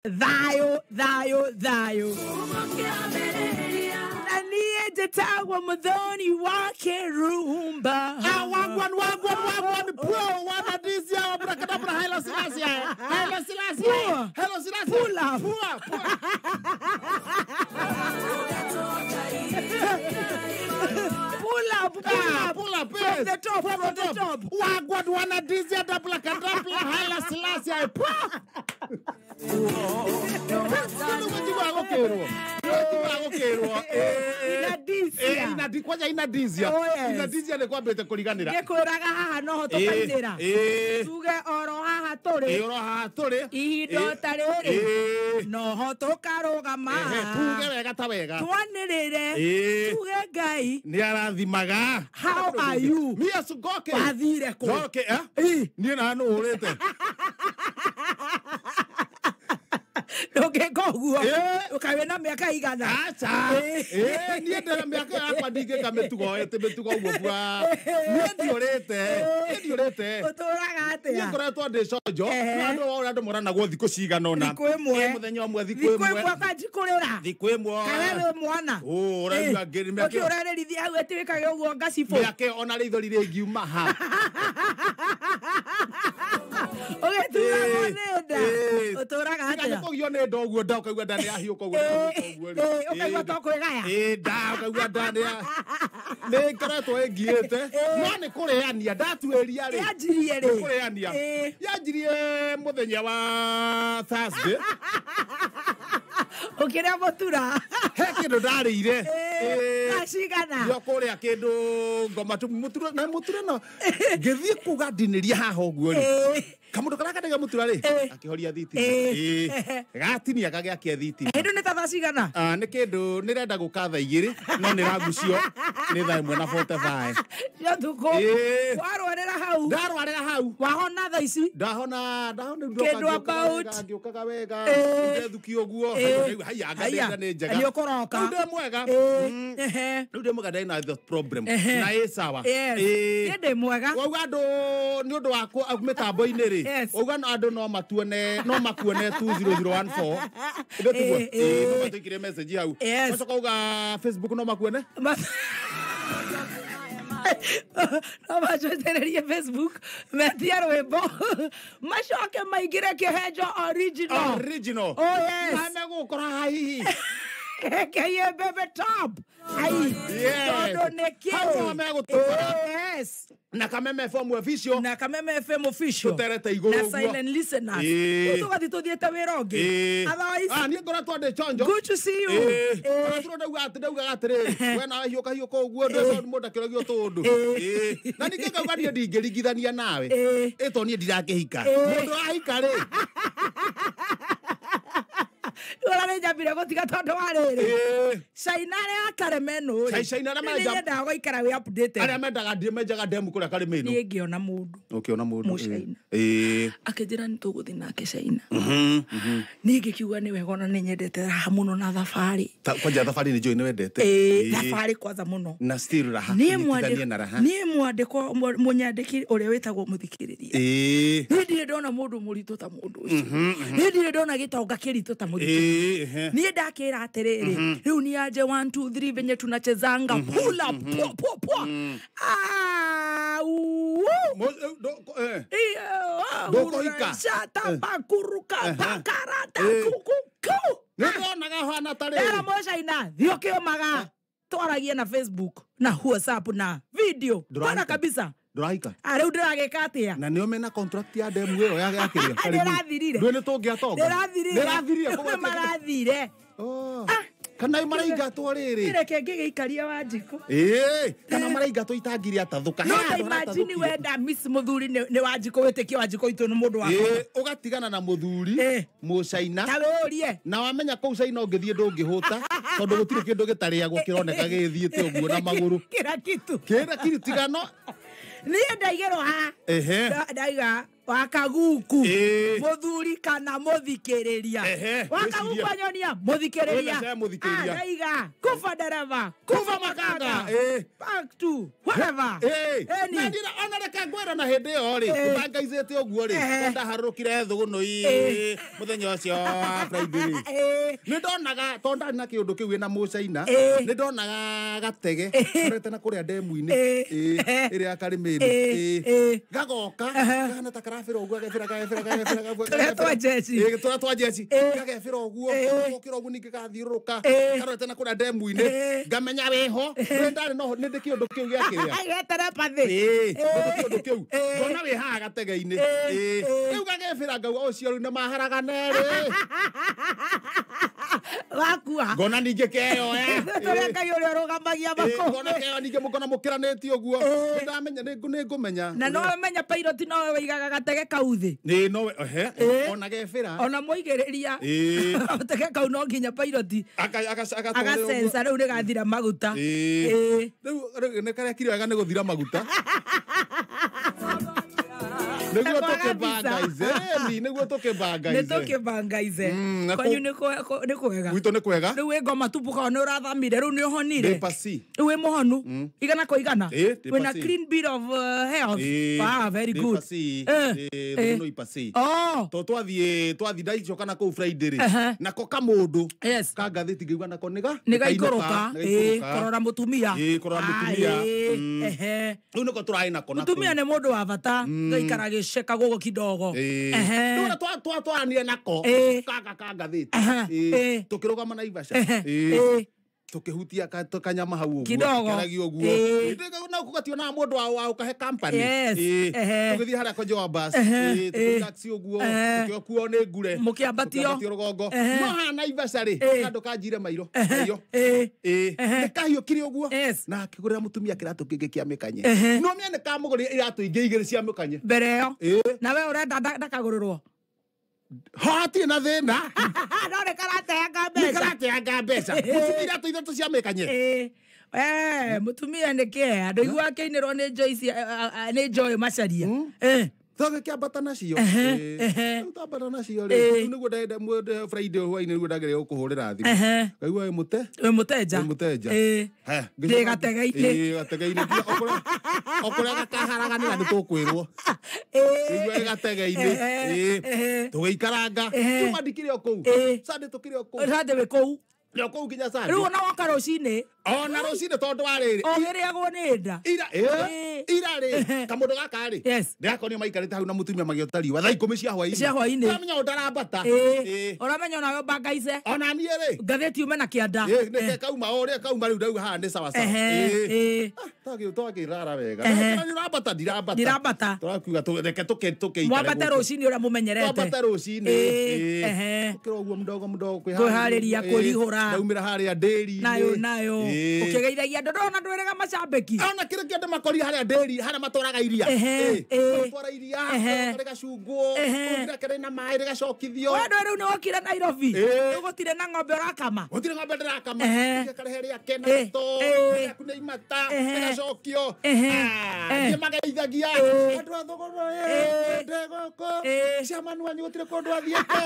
Thayo, thayo, thayo. Na niĩ njĩtagwo Muthoni wa Kĩrumba. Ah, wagwan, wagwan, wagwan, pro, wana dizia, abracadabra, Haile Selassie, Haile Selassie, Poor. Haile Selassie, Pull up. poor, poor. Pull up, pull Ah, up. pull up, From yes. the top, from the top. Wagwan, wana dizia, abracadabra, Haile Selassie, poor. Inadisia. Kwanja inadizia. Oh, yes. Inadizia nä kwambä te kå riganä ra. Ngĩkwĩraga haha noho tũkainĩra. Tuge oro haha tũrĩ. Oro haha tå rä. Ihinda o ta rĩrĩ. Noho tũkarũgama. Tuge wega ta wega. Twanĩrĩre. Tuge Ngai. Nä arathimaga. How are you? Mia Ngoke. Wathire kũ? Ngoke, eh? Niä na nå å rä te. Ndũngĩka ũguo. Ĩ. Ũkaĩ wĩna mĩaka igana. Aca. Niä ndä mä aka yakwa ndingä ka mä tugo ä tä mä tugo å guo bua. Niä ndiå rä te. Niä ndiå rä te. Ũtũraga Niä atĩa? ngoretwo ndä conjo. Ehe. Na andå å andå moranagwo thikå cigana å na. Thikũ ĩmwe. Må thenya å mwe thikå Thikũ ä ĩmwe mwe. kanji kũrĩra. Thikå ä mwe. Kana wĩ mwana. Ũ, ũraigua ngĩrĩ mĩaka Ũkĩ ĩyo- ũrerĩrithia hau atĩ wĩkage ũguo ngacibũ. mĩaka ĩyo ona rĩithori rĩngiuma ha. Ũgĩturagwo nĩ nda. Ĩ. Ũtũraga Tiga nĩ atĩa? kũgio nĩ nda ũguo nda ũkaigua nda nĩ yahiũka ũguo Ĩ, ũguo ĩ, ũkaigua to kwĩgaya. Ĩ, nda ũkaigua nda nĩ nĩ ngoretwo ĩngiĩte no nĩ kũrĩania ndatuĩria rĩ. Yanjirie rĩ? Nĩ kũrĩania. Ĩ. Yanjirie mũthenya wa Thursday. Ũkĩrĩa mũtura. He kĩndũ ndarĩire. Ĩ, thaa cigana? Ndio kũrĩa kĩndũ ngoma tu mũtura na mũtura no ngĩthiĩ kuga ndinĩria haha ũguo rĩ. Ĩ. Kamũndũ karĩa kandagia mũtura rĩ Ĩ. akĩhoria thitima. Ĩ. Ĩ. Gatinia gagĩakia thitima. Hĩndĩ nĩ ta thaa cigana? Ah, nä kä ndå nä renda gå ka thaa igä rä no nä ragucio nä thaa ĩmwe na 45. Cia ũtukũ. Ĩ. Warwarĩra hau. Ndarwarä ra hau. Wahona thaa ici. Ndahona ndahona Kĩndũ about. ngä å kaga wega Ĩ. ndethuki å guo Ĩ. haiya Haiya. nä njega. Nĩ ũkũroka. Rĩu ndĩ mwega. Ĩ. Ehe. Rä u ndä mwega ndarä na the problem Ehe. na ä sawa. Yes. Ĩ. Niĩ ndĩ mwega. Wauga andå nä å ndå wa mä tambo-inä rä. Yes. Wauga andå no matuone no makuone 20014. Ndä tiguo? Ĩ, ĩ. Ĩ, no matwĩkĩre message hau. Yes. Wacoka uga Facebook no makuone. No macocererie Facebook metie rwĩmbo macoke maingĩre kĩhenjo original. Original. Oh, yes. Na megũkora hihi. KK Bebe Top. Ai. Yes. Tondũ nĩ kĩ? Hau no megũtũkora. Yes. Na Kameme FM official. Na Kameme FM official. Tũterete igũrũ Na ũguo. silent listeners. Ĩ. Rĩu tũgathiĩ tũthiĩte wĩra ũngĩ. Ĩ. Otherwise, Ah, niĩ ngoretwo ndĩ chonjo. good to see you. Ĩ. Ĩ. Ona tũrũ ndauga atĩ ndaugaga atĩrĩrĩ, we nawe hiũka hiũka ũguo ndũ mũndũ akĩrogio tũndũ. Ĩ. Ĩ. Na ningĩ ngauga niĩ ndingĩringithania nawe. Ĩ. Ĩ to niĩ ndirakĩhika. Ĩ. Mũndũ ahika rĩ. Rĩu ona nĩ nyambire gũtiga tondũ wa rĩrĩ. Ĩ. Caina arĩa a Karemeno rĩ. Caina arĩa Nĩ menja- nyendaga gũikara wĩ updated. Arĩa mendaga menjaga ndemu kũrĩa Karĩmĩnũ. Niĩ ngĩona mũndũ Ũkĩona mũndũ. Mũcaina. Ĩ. akĩnjĩra nĩ tũgũthiĩ nake Caina. Niĩ ngĩkiuga nĩ wega ona nĩ nyendete raha mũno na thabarĩ. Kwanja thabarĩ nĩ njũĩ nĩ wendete. Ĩ, thabarĩ kwanza mũno. Na still raha. Niĩ Nyitithanie na raha. niĩ mwandĩko mũnyandĩki ũrĩa wĩtagwo mũthikĩrĩria. Ĩ. Niĩ ndirĩ ndona mũndũ mũritũ ta mũndũ ũcio. Niĩ ndirĩ ndona gĩtonga kĩritũ ta mũthikĩrĩria. Ĩ, ehe. Niĩ ndakĩra atĩrĩrĩ rĩu ni aje 1 2 3 venye tunachezanga pull up pua pua pua. Ah, uu. Ndũkũhika. Shatabakuruka pakarata Eh. kukuku. Nĩ ndĩronaga hana ta Ndera rĩrĩ. mũcaina thiĩ ũkĩũmaga twaragie na Facebook na WhatsApp na video Ndũrahika. kwana kabisa. Ndũrahika. Ah, rĩu ndĩragĩka atĩa? Na nĩo mena contract ya ndemu ĩyo ya kĩrĩa. Ndĩrathirire. Ndũĩ nĩ tũngĩatonga. Ndĩrathirire. Ndĩrathirire. Nĩ marathire. Oh. Kana maraingatwo rĩrĩ. Reke ngĩgĩikaria Wanjikũ. Ĩ, kana maraingatwo itangi rĩatathũka. No He ta handũ imagine haratathũkire. wenda miss mũthuri nĩ Wanjikũ wĩtĩkie Wanjikũ itũ nĩ mũndũ wa Ĩ, ũgatigana na mũthuri Ĩ. mũcaina ta wĩũrie. Na wamenya kũu Caina ũngĩthiĩ ndũngĩhũta tondũ gũtirĩ kĩndũ gĩtarĩagwo kĩroneka gĩthiĩte ũguo na magũrũ. Kĩra kitu. Kĩra kiritigano. Niĩ ndaigĩrwo ha. Ehe. Ndaiga Wakaguku Ĩĩ. Muthuri kana muthikiriria. Ehe, Wakaguku wĩcirie. anyonia muthikiriria. Wĩna muthikĩrĩria. Ndaiga kufa dereva Kufa makanga. Ĩĩ. Back to whatever. Ĩĩ. Ĩni. Na ndira ona reke ngwĩra na hĩndĩ ĩyo rĩ Ĩĩ. ũbangaicĩte ũguo rĩ Ehe. ndaharũrũkire thũgũnũi Ĩĩ. mũthenya ũcio wa Friday rĩ Ĩĩ. nä ndonaga tondå ndarä na kä å ndå kä u ä na må caina Ĩĩ. nä ndonaga gatege karete na kå rä a ndemu-inä Ĩĩ. ä rä ya karä mä Ĩĩ. Ĩĩ. gagoka Ehe. kahana ta karabä ra å guo agebä ra gagebä ra gagebä ra Tũrĩa twa njeci. tå rä a twa njeci Ĩĩ. gagebä ra å guo Ĩĩ. gokä ra å guo ningä gathiå rå ka Ĩĩ. karorete na kå rä a ndemu-inä Ĩĩ. ngamenya wä ho nä ndarä noho nä ndä kä å ndå kä u gä a kä rä a Geterebathĩ. ä ndå kä u Ĩĩ. ngona wä haha gatege-inä Ĩĩ. Ĩĩ. rä u gagebä ra ngauga å cio rä u nä maharagane rä Wakua. ngona ningä keyoya Tũrĩa Ngai ũrĩa ũrũgamagia ngona makũmbĩ. keyo ningä må kona må kä ranä tie å guo Ĩĩ. nä ndamenya nä ngå menya Na no menya pilot nowe wĩigaga gatege kau thĩ. nä nowe ehe Ĩĩ. ona gebä ra Ona mũigĩrĩria Ĩĩ. gatege kau no nginya pilot agacenca rĩu nĩ gathira maguta. Ĩĩ. rä u nä karä kire wega nä gå thira maguta nä guo Kwaga tå kä bangaize nä guo tå kä Nĩ bangaize tũkĩbangaize. Na Kwanyu nĩ nĩ kwega. gwitå nä kwega Rĩu wĩ ngoma tupu korwo nĩ ũrathamire rĩu nĩ ũhonire. ndä pasi Rĩu wĩ mũhonu igana kwa igana. Ĩĩ, ndĩ Wĩna pasi. clean bill of health. Wow, very good. Eh, eh. thå ipasi Oh. to twathiä twathi ndaicoka na kå u Friday rä Ehe. nako kamå ndå Yes. ka ngathä ngäigua nako nä ga nä gaikå kårora må tumia Ĩĩ, kũrora mũtumia. Mm. må rä u nä ko tå rarä nako tumia nä må ndå wa bata gaikara gä ceka gå gå kidogo Ehe. twaranire nako Ĩĩ. kaka ka ngathä Ehe. Ĩĩ. tå kä rå gama na ibaca Ehe. Ĩĩ. tå kä hutia kanyama hau å Kidogo. guo å Ĩĩ. guo na gũgationaga må ndå wa å kahe company Yes. Ehe. tå gä thiä harä a konjoa bus Ehe. tå gä taxi å guo Ehe. tå kä okuo nä ngure Mũkĩambatio. Tũkĩambatio rũgongo Ehe. no haha na ibaca rä Ĩĩ. kandå kanjire mairo maiyo Ĩĩ. Ĩĩ. Ehe. nä kahiå kire å guo Yes. na akä gå rä ra må tumia kä ratå kä ngä kä a mä kanye Ehe. no mĩa nä kamå gå rä iratå ingä igä rä cia mä kanye mbere ä yo Ĩĩ. na we å renda ndakagå rä rwo hatirä na thä na no nä karateanga nä mbeca karateanga mbeca må tumia iratå ithatå cia mä kanye Ĩĩ. Eh, mũtumia nä kä andå igua akä inä rwo nä nä njoy macaria Ĩĩ. tågä kä ambata nacio Ehe, ehe. twambata nacio Ĩĩ. rä nä guo Friday hwainä nä guo ndagä gå kå hå rä ra thimå Ehe. ngaigua wä må te wä må tenja wĩ mũtenja Ĩĩ. Haya, Ndĩ gatege-inĩ. Ĩĩ, gatege-inĩ o kå rä a gakaharaganä ra nä tå kwä rwo Ĩĩ. igua gatege-inĩ Ehe, ehe. tå gä ikaranga Ehe. tuma ndikire o kå u Ĩĩ. sande tå kä rä o kå u Sande wä kå u o kå u nginya rä u sande ona woka rå cinä ona rå cinä tondå wa rä rä å gä rä agwo nä nda ira Ĩĩ. ĩĩ, ira rä kamå ndå gaka rä Yes. ndärakonio maikarä te hau na må tumia magä riua thaa ikå cia hwainä Cia hwainĩ. ramenya å ndarambata Ĩĩ. Ũramenya onawe bangaice ona niä rä ngathĩti ume na kĩanda nä kauma å rä a kauma rä u ndauga haha nä sawasawa Ehe, ĩĩ. twagä rara wega Ehe. ndirambata ndirambata Ndirambata. tårakiuga reke tå kä mwambate rũcinĩ ũrĩa mũmenyerete twambate rå cinä Ĩĩ, ehe. å kä ra å guo mdogo mdogo Kwĩharĩria, kwĩrihũra. ndaumä ra harä a ndäri nayo nayo ũkĩgeithagia andũ ndona ndwĩrĩga macambĩki ona kä rä kä andå makorire harä a ndäri harä a matwaraga iria Ehe, ĩĩ. twara iria Ehe. rä gacungwo Ehe. rä na maä rä gacokithio we ndũ rĩu nĩ wokire Nairobi Ĩĩ. rĩu gũtirĩ na ng'ombe ũrakama gå tirä ng'ombe ndä rakama Ehe. karehe rä ake na Ĩĩ, to ĩĩ. rĩaku nä imata Ehe. rĩgacokio Ehe. Ehe. nä mageithagia Ĩĩ. andå a thogoro Ĩĩ. ndä gåkå Ĩĩ. ciamanu wanyu gå tirä kå ndå athiäte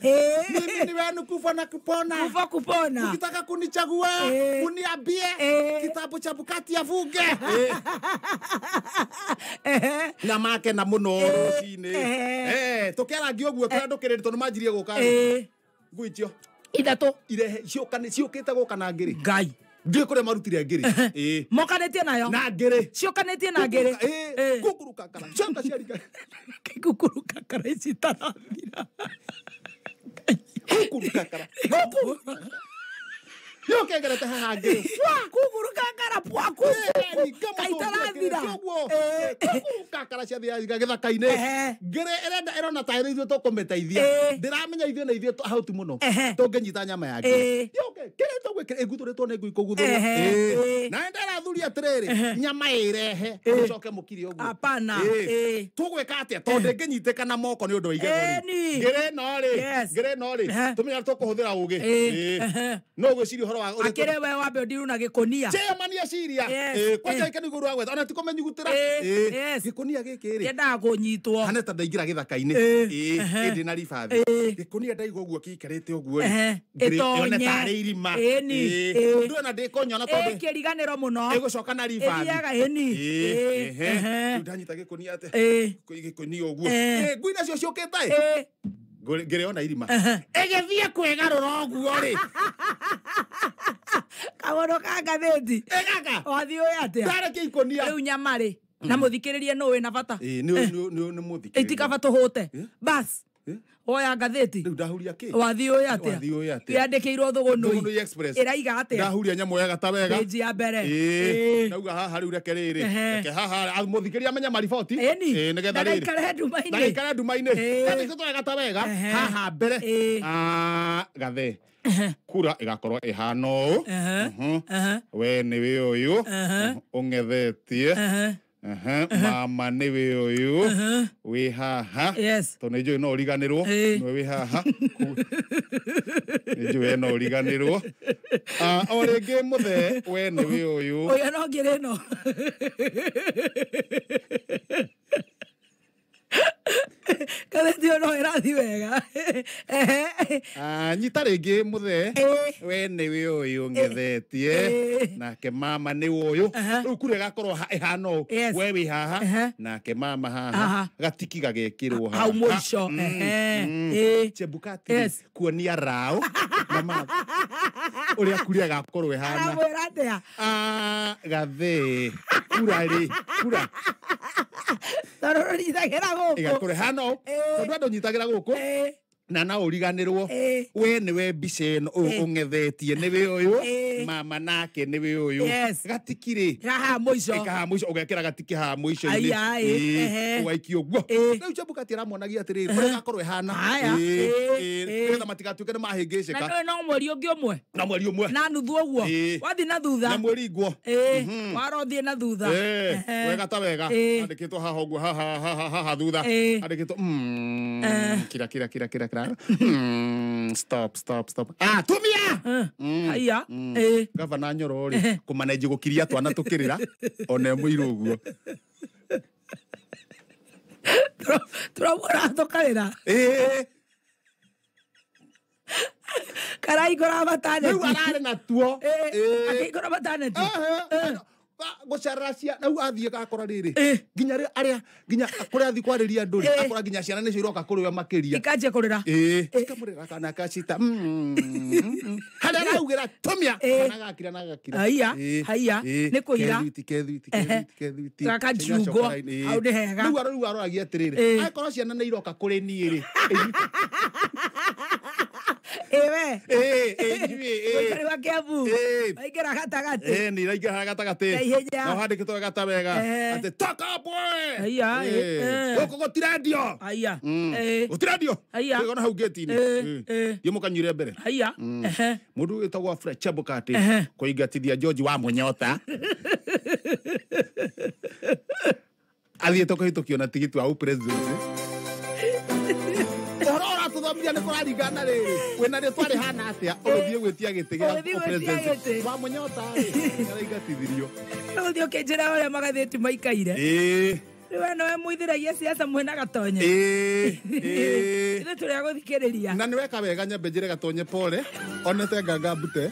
Ĩĩ. mimi ni wenu kufa na kupona kufa kupona ukitaka kunichagua Ĩĩ. uniambie Ĩĩ. kitabu cha Bukati afunge Ehe. na makena muno rucinĩ Ehe. tå kä arangia å guo tå rä a ndå kä rä tondå manjirie gå ka Ĩĩ. ngui icio ithatũ irehe ciå kä te gå ka na ngä rä ngai ndiä kå rä a marutire ngä rä mokanĩtie nayo na ngä rä ciũkanĩtie na ngĩrĩ Ĩĩ. kukuru kakara coka ciarika kukuru kakara ici itarathira kukuru kakara yo kengerete haha ngä kukuru kakara pwa kukuru kaitarathira kukuru kakara ciathiaga gä thaka-inä Ehe. ngä rä ärenda ärona tarä ithuä tå kå mä teithia Ĩĩ. ndä ramenya ithuä na ithuä hauti må no Ehe. tå ngä nyita nyama ya Ĩĩ. kä rä tå ä nguthå rä two nä ngui kå guthå Ehe. Ĩĩ. na ndarathuri atä rä rä nyama ä rehe må coke må kire å guo Hapana. Ĩĩ. tå gwä ka atä a tondå ndä ngä nyitä kana moko nä å ndå wa igego Ĩni. ngä rä no rä Yes. ngä rä no rä Ehe. tå menya tå kå hå thä ra å gä Ĩĩ. Ehe. no gwä ciria å horo wa akĩrĩ we wambe ũndiru na gĩkũnia chairman Ndagĩciria. Yes. Kwanja gĩkĩ nĩguo rwagwetha ona ti kũmenyugutĩra. Gĩkũnia gĩkĩ rĩ Kĩendaga kũnyitwo. hana ta ndaingĩra gĩthaka-inĩ. Ĩndĩ na ribathi. Gĩkũnia ndaiga ũguo kĩikarĩte ũguo rĩ. Ĩtonye. Yone tarĩ irima. Ĩni. Ndũĩ ona ndĩkũnyona tondũ Kĩriganĩro mũno. ĩgũcoka na ribathi. Ĩthiaga ĩni. Rĩu ndanyita gĩkũnia atĩa? Gĩkũnia ũguo. Ngui nacio ciũkĩte ĩ. Ngĩrĩona irima. Ĩgĩthiĩ kwĩgarũra ũguo rĩ. Kaũndũ ka ngathĩti. Ĩgaka. Wathiĩ ũĩ atĩa? Ndarĩkia ikũnia. Rĩu nyama rĩ. Na mũthikĩrĩrie nũ wĩna bata. Nĩ mũthikĩrĩria. Itikaba tũhũte. Bas. Woya ngathĩti. Rĩu ndahuria kĩ? Wathiĩ ũĩ atĩa? Wathiĩ ũĩ atĩa? Yandĩkĩirwo Thũgũnũi. Thũgũnũi Express. Ĩraiga atĩa? Ndahuria nyamũ wega ta wega. Page ya mbere. Ndauga haha rĩu reke rĩrĩ. Reke haha mũthikĩrĩria amenye mariboti. Ĩni. Nĩgetha rĩrĩ. Ndagaikare nduma-inĩ. Ndagaikare nduma-inĩ. Yandĩkĩtwo wega ta wega. Haha mbere. Gathe. Kura ĩgakorwo ĩhana ũũ. We nĩwe ũyũ. Ũng'ethetie. Mama nĩwe ũyũ. Wĩ haha. Yes. Tondũ nĩ njũĩ no ũriganĩrwo. Nĩwe wĩ haha. Nĩ njũĩ we no ũriganĩrwo. O rĩngĩ mũthee we nĩwe ũyũ. Ũyũ no ngĩrĩ ĩno. Ngathĩti ĩyo no ĩrathiĩ wega. Nyita rĩngĩ mũthee we nĩwe ũyũ ng'ethetie. Nake mama nĩwe ũyũ. Rĩu kura ĩgakorwo ĩhana ũũ. We wĩ haha. Nake mama haha. Gatiki gagekĩrwo haha. Hau mũico. Chebukati kuonia rao na mama ũrĩa kura ĩgakorwo ĩhana. Aramwĩra atĩa? Gathee. Kura rĩ. Kura. Tondũ ndũnyitagĩra gũkũ. Ĩgakorwo ĩhana ũũ. Tondũ andũ nyitagĩra gũkũ. Na no ũriganĩrwo. We nĩwe mbica ĩno ũng'ethetie nĩwe ũyũ. Mama nake nĩwe ũyũ. Gatiki rĩ. Haha mũico. Haha mũico ũgekĩra gatiki haha mũico-inĩ. Ũgaikia ũguo. Rĩu Chebukati aramuonagia atĩrĩrĩ ũrĩa ĩgakorwo ĩhana. Nĩgetha matigatuĩke nĩ mahĩngĩcĩka. Na nĩũĩ no mweri ũngĩ ũmwe. Na mweri ũmwe. Na nuthu ũguo. Wathiĩ na thutha. Na mweri ngwo. Wara ũthiĩ na thutha. Wega ta wega. Andĩkĩtwo haha ũguo haha haha thutha. Andĩkĩtwo kira kira kira kira kira. Stop stop stop. Tumia. Haiya. Gavana Nyoro rĩ kũmanage gũkiria twana tũkĩrĩra ona mũirũ ũguo. Tũramwona tũkarĩra. Karaingũra mataneti. Rĩu ararĩ natuo. Akĩingũra mataneti. Gũcerera ciana rĩu athiĩ gakora rĩrĩ nginya arĩa nginya kũrĩa athiĩ kwarĩria andũ rĩ akora nginya ciana nĩcio iroka kũrĩ we makĩria. Ikanjia kũrĩra. Ikamũrĩra kana gacita. Harĩa araugĩra tumia kana gakira na gakira. Haiya. Haiya. Nĩ kũira. Kethuiti kethuiti kethuiti kethuiti. Gaka njungwa. Hau nĩ hega. Rĩu aroragia atĩrĩrĩ akorwo ciana nĩ iroka kũrĩ niĩ rĩ. Ewe. Mũikari wa Kiambu. Waingĩra gatagatĩ. Nĩ iraingĩra gatagatĩ. Na ũhandĩkĩtwo wega ta wega. Atĩ toka boy. Haiya. Gũkũ gũtirendio. Haiya. Gũtirendio. Haiya. Twĩgona hau gate-inĩ. Thiĩ mũkanyuire mbere. Haiya. Mũndũ wĩtagwo Fred Chebukati kũingatithia George wa Mũnyota. Athiĩte kũhĩtũkio na tigiti wa ũpresident. Ũhoro ũratũthomithia nĩ kũraringana rĩrĩ wĩna rĩtwa rĩhana atĩa ũgũthiĩ gwĩtia gĩtĩ gĩa ũpresident wa Mũnyota rĩ nĩaraingatithirio. Ũgũthiĩ ũkĩnjĩra ũrĩa magathĩti maikaire. Rĩu we nĩwe mũithiragia ciaca mwĩna Gatonye. Ithuĩ tũrĩ a gũthikĩrĩria. Na nĩweka wega nyambe njĩre Gatonye pole onete nganga mbute.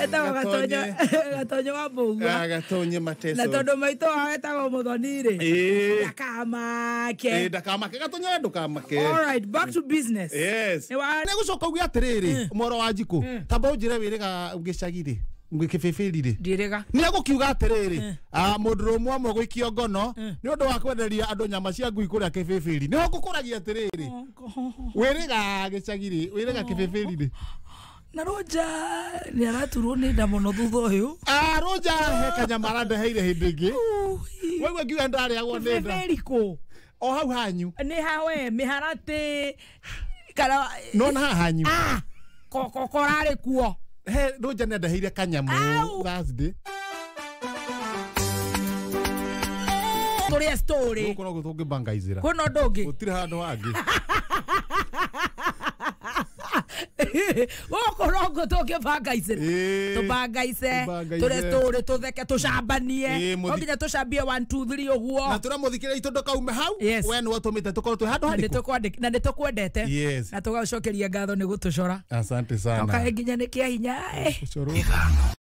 Etagwo Gatonye Gatonye wa Mbũgua. Gatonye Mateso. Na tondũ maitũ wao etagwo Mũthoni rĩ. Ndakamake. Ndakamake Gatonye ndũkamake. All right, back to business. Yes. Nĩ gũcoka uge atĩrĩrĩ mworo wa njikũ tamba ũnjĩre wĩrĩga gĩcagi rĩ kĩbĩbĩri rĩ. Ndirĩga. Nĩ egũkiuga atĩrĩrĩ mũndũ ũmwe ũmwe gũikio ngono nĩ ũndũ wa kwenderia andũ nyama cia ngui kũrĩa kĩbĩbĩri. Nĩho ngũkũragia atĩrĩrĩ wĩrĩga gĩcagi rĩ wĩrĩga kĩbĩbĩri rĩ. Na Roja nĩ araturwo nĩ nda mũno thutha ũyũ. Roja he kanyama arandeheire hĩndĩ ĩngĩ. Waigua ngiuga ndarĩagwo nĩ nda. Kĩbĩbĩri kũ? O hau hanyu. Nĩ ha we mĩharatĩ kana nona haha hanyu. Korarĩ kuo. He Roja nĩ andeheire kanyamũ Thursday. Tũrĩe story. Gũkũ no gũtũngĩbangaicĩra. Kwĩna ũndũ ũngĩ? Gũtirĩ handũ hangĩ. Gũkũ rongo tũngĩbangaice. Tũbangaice. Tũre story tũtheke tũcambanie. No nginya tũcambie 1 2 3 ũguo. Na tũramũthikĩrĩria itũ ndũkaume hau. We nĩwe ũtũmĩte tũkorwo twĩ handũ harĩkũ. Na nĩtũkwendete. Na tũgagũcokeria ngatho nĩ gũtũcora. Asante sana. Nginya nĩ kĩa hinya.